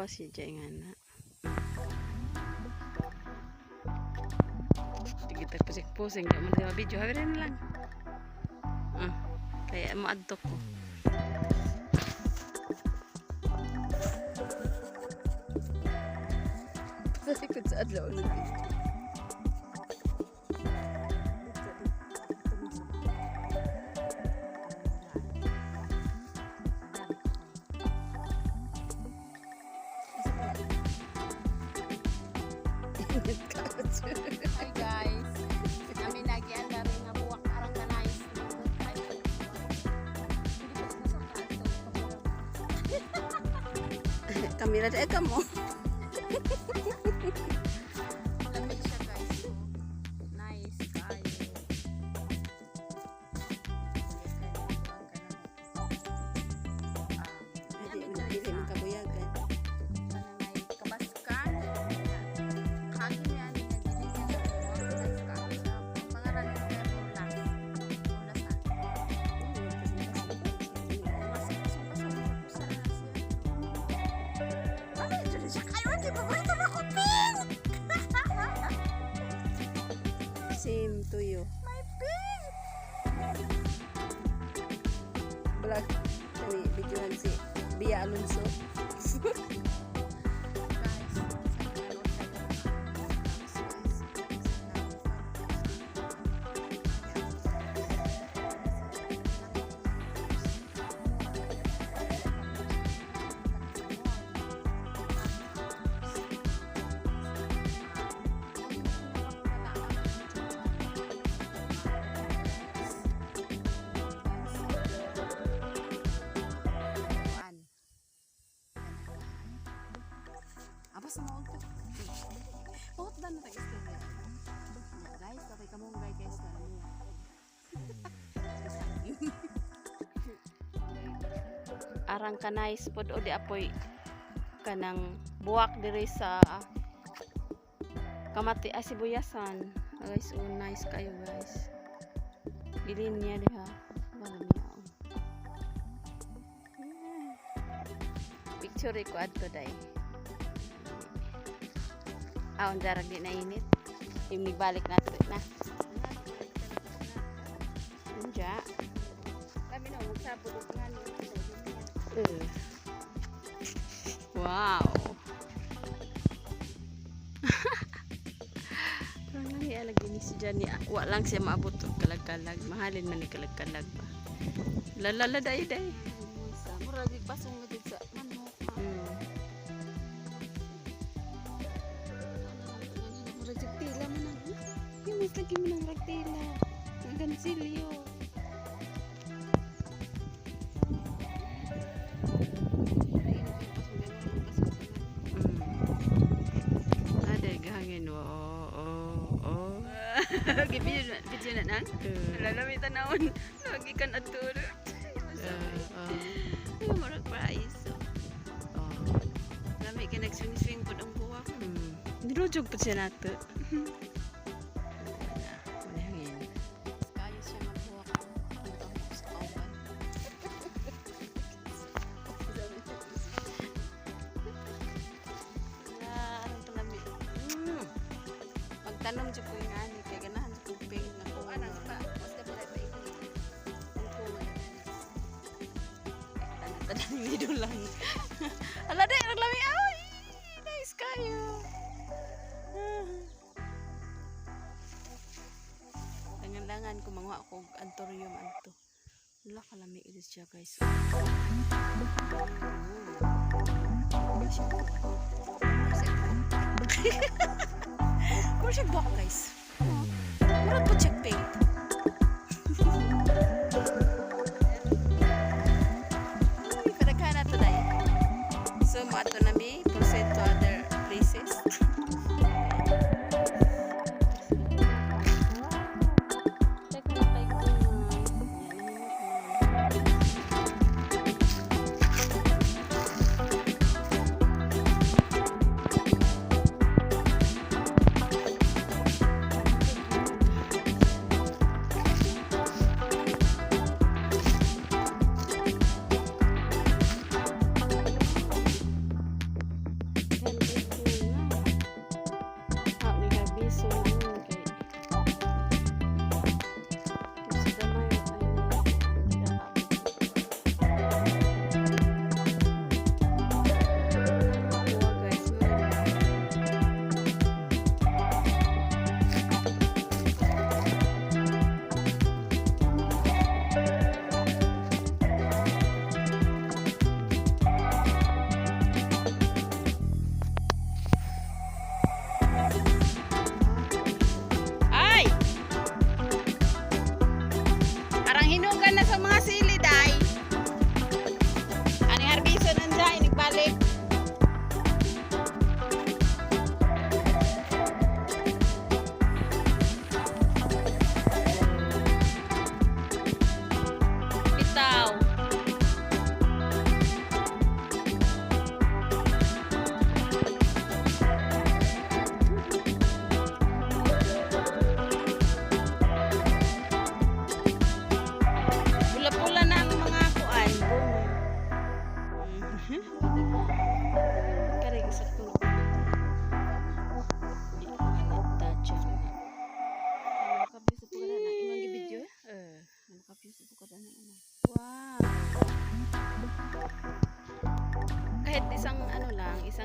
Gawas siya dyan nga na. Sige, tagpusing-pusing. Di mo na video. Habirin na lang. Ah, kaya maadto ko. Likod sa adlaw nag. Hi guys. Kami nagyan dari nga buwak arang ka nice. Kamera dahil ka mo. Lamig siya, guys. Nice kayo. Ay, di dili man kabuyagan. Kabaskan. Kagi niya ni nagdili niya sa buwak. Nice kayo siya. Pangalan niya Ulas. Ulasan. Same to you. My pink! Vlog. Kani videohan si Bia Alonso. Abas na maulto. Mahut na na istorya. Guys, okay kamunggay guys na mo. Arang ka nice pod o di apoy kanang buwak diri sa kamati ah, sibuyasan. Ah, guys, oh, nice kayo, guys. Gilin niya diha. Wala niya. Oh. Yeah. Picture ko adto day. Ah, undarag di na init. Yung balik na na. Unja. Kami na magsabot og ngano. Eh. Wow. Parang lang ialagi ni si Johnny. Ah, wa lang siya maabot og kalag-kalag. Mahalin man ni kalag-kalag ba. Lalala day day. Murag pasong nga sa manok. Murag tila man ang. Yung mas lagi mo ng rag tila. Ang gansilyo. Ade gahangin. Oh. Video na video na nang. Lalami tanawon. Lagi kan adto. Oh. Murag paraiso. Oh. Lami kay nag-swing-swing pud ang buwak. Nilujog po siya nato. Wala hangin. Kayo siya nga buwak. Ang sa kauban. Ah, anong kalami. Magtanom jud ko yung ani kay ganahan jud ko pink na ko. Ana pa, mas ka pala pa ikon. Tanan video lang. Ala di, ang lami. Ay, nice kayo. Langan-langan ko manguha ko og anthurium anto. Wala kalami ito siya, guys. Mura siya buwak, guys. Mura po check paint. Uy, padaghan na to dai. So mo ato na mi proceed to other places. Teka na kay ko.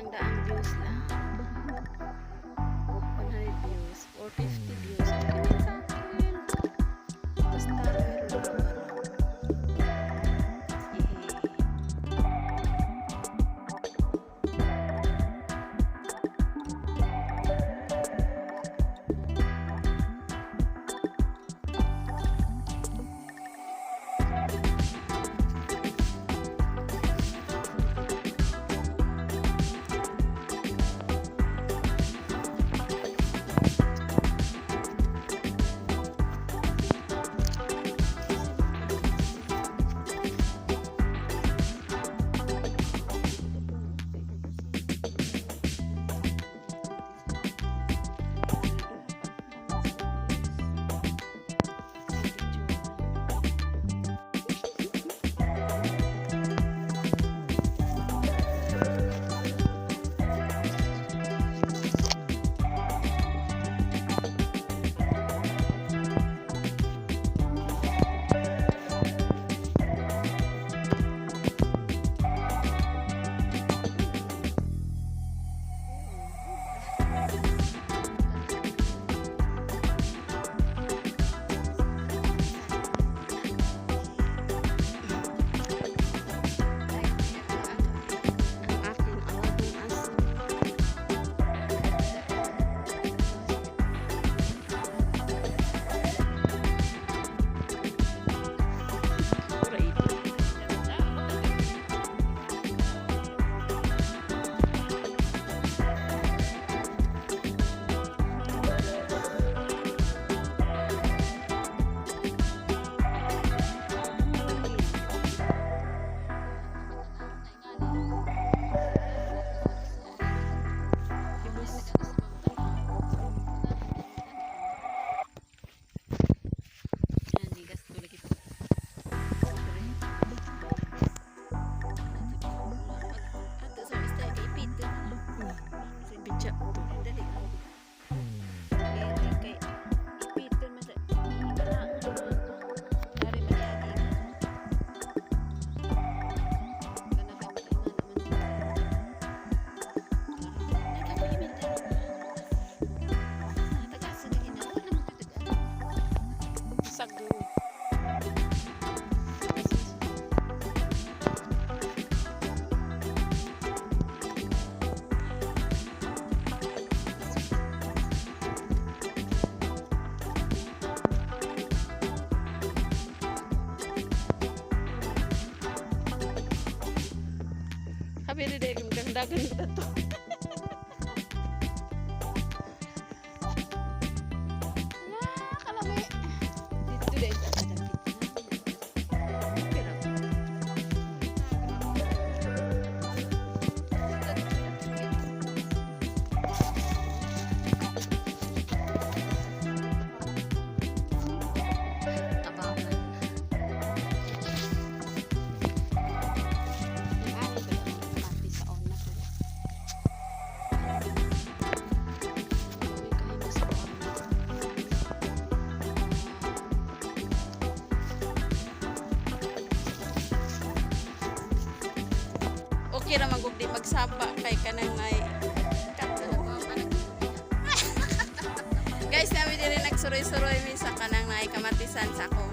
100 views lang. 100 views or 50 views. Okay na sa akin. Basta meron akong ano. Yay. Ang aking alagang aso. Right. Ibus. Yan, ligas ko lagi. Ato sa basta kay Peter. Bitsa to. Dali. Kay kay Peter man sa wala. Dari man yagi. Kana kay mata man. Nagkapimil dali. Natagasa dili na wala mo tutug. Sago. Habi rin dahil kang dagan ko to. Ah, kalami. Dito dahil sa kadapit na. Pero, tabangan. Ang ari ba ang pati sa ona ko? Uy, kahit sa ona. Okay ra man gud di magsapa kay kanang ay kato. Guys, nami diri nagsuroy-suroy mi sa kanang naay kamatisan sa akong